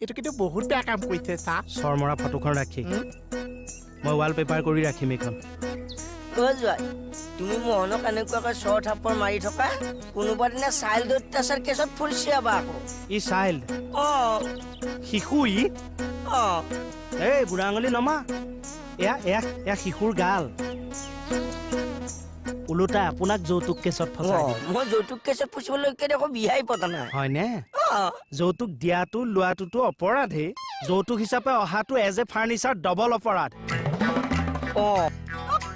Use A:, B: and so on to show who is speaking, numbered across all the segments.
A: এইটো কিন্তু বহুত বেয়া কাম কৰিছে চা।
B: চৰ মৰা ফটোখন ৰাখি মই ৱালপেপাৰ কৰি ৰাখিম এইখন।
C: অ জোৱাই, তুমি মোহনক এনেকুৱাকৈ চৰ থাপ্পৰ মাৰি থকা কোনোবা দিনা চাইল্ড অত্যাচাৰ কেছত ফুলচিয়াবা আকৌ।
B: ই চাইল্ড?
C: অ,
B: শিশু ই?
C: অ।
B: এই বুঢ়া আঙুলি নমা, এয়া এয়া এয়া শিশুৰ গাল। ওলোটাই আপোনাক যৌতুক কেছত ফচাই।
C: মই যৌতুক কেছত ফচিবলৈকে দেখোন বিয়াই পতা নাই।
B: হয়নে? যৌতুক দিয়াটো লোৱাটোতো অপৰাধেই, যৌতুক হিচাপে অহাটো এজ এ ফাৰ্নিচাৰ ডবল অপৰাধ।
C: অ,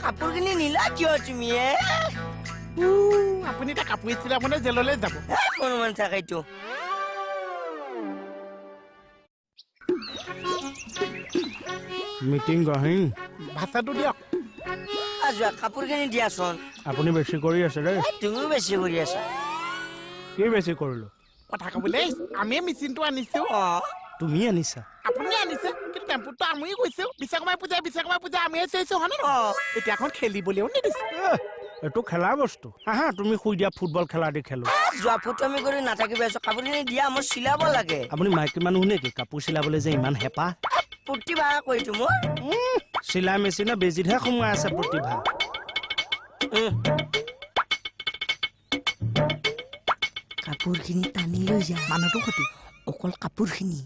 C: কাপোৰখিনি নিলা কিয় তুমি?
A: আপুনি এতিয়া কাপোৰ চিলাবনে জেললৈ যাব?
C: অনুমান থাক এইটো।
B: মিটিং গহিন
A: ভাষাটো দিয়ক।
C: যোৱা কাপোৰখিনি দিয়াচোন।
B: আপুনি বেছি কৰি আছে দেই।
C: তুমিও বেছি কৰি আছা।
B: কি বেছি কৰিলো?
A: কথা কবলৈ আমিয়ে মেচিনটো আনিছো।
B: তুমি আনিছা?
A: আপুনি আনিছে, কিন্তু টেম্পুটো আমিয়ে গৈছো। বিশ্বকৰ্মা পূজা, বিশ্বকৰ্মা পূজা আমিয়ে চাইছো, হয়নে নহয়? এতিয়া এখন খেলিবলৈও নিদিছে।
B: এইটো খেলা বস্তু। আহা তুমি শুই দিয়া, ফুটবল খেলা দি খেলো।
C: যোৱা ফুটমি কৰি নাথাকিবা, কাপোৰখিনি দিয়া, মই চিলাব লাগে।
B: আপুনি মাইকী মানুহ নেকি? কাপোৰ চিলাবলৈ যে ইমান হেঁপাহ।
C: প্ৰতিভা কৈছো মোৰ।
B: চিলাই মেচিনৰ বেজিতহে সোমোৱাই আছে প্ৰতিভা।
C: কাপোৰখিনি টানি লৈ যা,
A: মানুহটো সতি
C: অকল কাপোৰখিনি।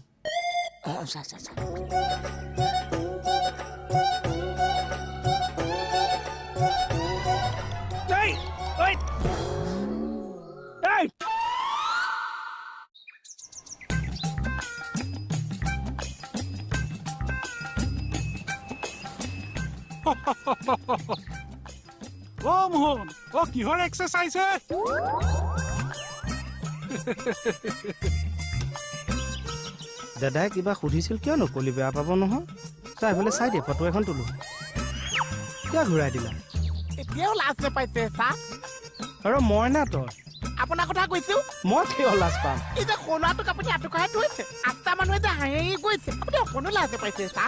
C: অ, চা চা চা।
D: অ মোহন, অ কিহৰ এক্সাৰচাইজ হে?
B: দাদাই কিবা সুধিছিল, কিয় নকলি? বেয়া পাব নহয়। চা এইফালে চাই দে, ফটো এখন তোলো। কিয় ঘূৰাই দিলা?
A: এতিয়াও লাজ নাপাইছে চা।
B: আৰু মই না তই?
A: আপোনাৰ কথা কৈছো।
B: মই কিয় লাজ পাম?
A: এই যে সোণাটোক আপুনি আঁঠু কঢ়াই থৈছে, আঠটা মানুহে যে হাঁহি গৈছে, আপুনি অকণো লাজ নাপাইছে চা।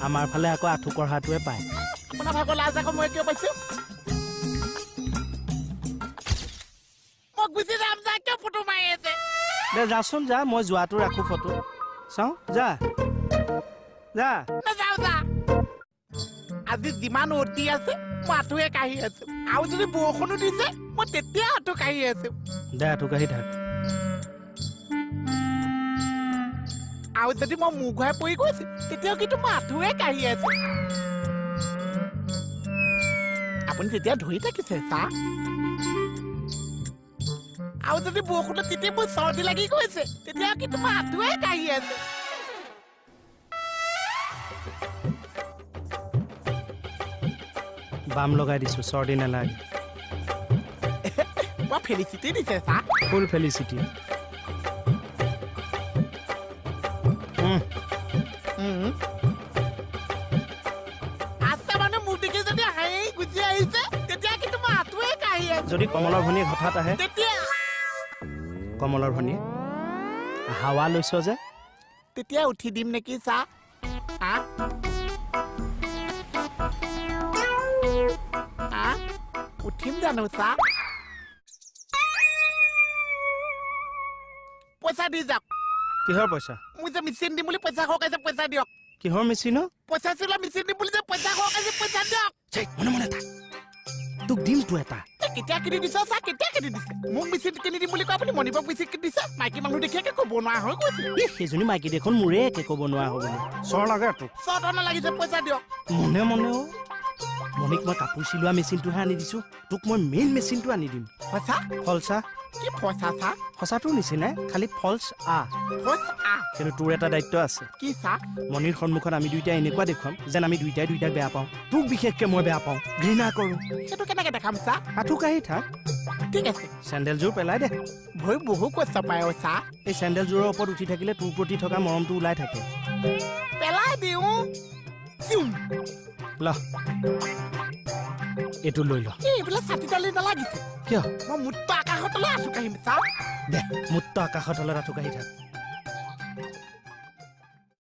B: আমাৰ ফালে আকৌ আঁঠু কঢ়াটোৱে পায়।
A: আপোনাৰ ভাগৰ লাজ আকৌ মই কিয় পাইছো? মই গুচি যাম যা, কিয় ফটো মাৰি আছে?
B: দে যাচোন যা, মই যোৱাটো ৰাখো ফটো। চাওঁ, যা যা।
A: নাযাওঁ যা। আজি যিমান ৰ'দ দি আছে মই আঁঠুৱে কাঢ়ি আছো, আৰু যদি বৰষুণো দিছে মই তেতিয়া আঁঠু কাঢ়ি আছো।
B: দে আঁঠু কাঢ়ি থাক।
A: আৰু যদি মই মূৰ ঘূৰাই পৰি গৈছো তেতিয়াও কিন্তু মই আঁঠুৱে কাঢ়ি আছো। আপুনি তেতিয়া ধৰি থাকিছে চা। আৰু যদি বৰষুণত তেতিয়া মোৰ চৰ্দি লাগি গৈছে তেতিয়া কিন্তু মই আঁঠুৱে কাঢ়ি আছো।
B: বাম লগাই দিছো, চৰ্দি নালাগে।
A: মই ফেলিচিটি দিছে চা।
B: ফুল ফেলিচিটি।
A: আচ্ছা মানে মোক দেখি যদি হাঁহি গুচি আহিছে তেতিয়া কিন্তু মই আঁঠুৱে কাঢ়ি আছো।
B: যদি কমলৰ ভনীয়েক হঠাৎ আহে?
A: তেতিয়া
B: কমলৰ ভনীয়েক হাৱা লৈছ যে,
A: তেতিয়া উঠি দিম নেকি চা? উঠিম জানো চা? পইচা দি যাওক।
B: কিহৰ পইচা?
A: মোক যে মেচিন দিম বুলি পইচা সৰকাইছে, পইচা দিয়ক।
B: কিহৰ মেচিন?
A: পইচা চিলোৱা মেচিন দিম বুলি যে পইচা সৰকাইছে, পইচা দিয়ক।
B: মনে মনে থাক, তোক দিম তো এটা।
A: কেতিয়া কিনি দিছ চা? কেতিয়া কিনি দিছে? মোক মেচিন কিনি দিম বুলি কয়, আপুনি মণিপক মেচিন কিনি দিছে। মাইকী মানুহ দেখি একে ক'ব নোৱাৰা হৈ গৈছে।
B: সেইজনী মাইকী দেখোন মোৰে একে ক'ব নোৱাৰা হৈ গ'ল। চৰ লাগে তোক?
A: চৰ নালাগিছে, পইচা দিয়ক।
B: মনে মনেও মণিক মই কাপোৰ চিলোৱা মেচিনটোহে আনি দিছো, তোক মই মেইন মেচিনটো আনি দিম।
A: সঁচা?
B: ফলচা।
A: কি ফচা চা?
B: সঁচাটোৰ নিচিনাই, খালি ফলচ আ।
A: ফলচ আ।
B: কিন্তু তোৰ এটা দায়িত্ব আছে।
A: কি চা?
B: মণিৰ সন্মুখত আমি দুইটাই এনেকুৱা দেখুৱাম যেন আমি দুইটাই দুইটাক বেয়া পাওঁ। তোক বিশেষকে মই বেয়া পাওঁ, ঘৃণা কৰোঁ।
A: সেইটো কেনেকে দেখাম চা?
B: আঁঠু কাঢ়ি থাক।
A: ঠিক আছে।
B: চেণ্ডেলযোৰ পেলাই দে।
A: ভৰি বহু কষ্ট পায় অ চা।
B: এই চেণ্ডেলযোৰৰ ওপৰত উঠি থাকিলে তোৰ প্ৰতি থকা মৰমটো ওলাই থাকে।
A: পেলাই দিওঁ।
B: ল, এইটো লৈ ল।
A: এইবিলাক ছাতি তালি নালাগিছে।
B: কিয়?
A: মই মুক্ত আকাশৰ তলত আঁঠু কাঢ়িম চা।
B: দে, মুক্ত আকাশৰ তলত আঁঠু কাঢ়ি থাক।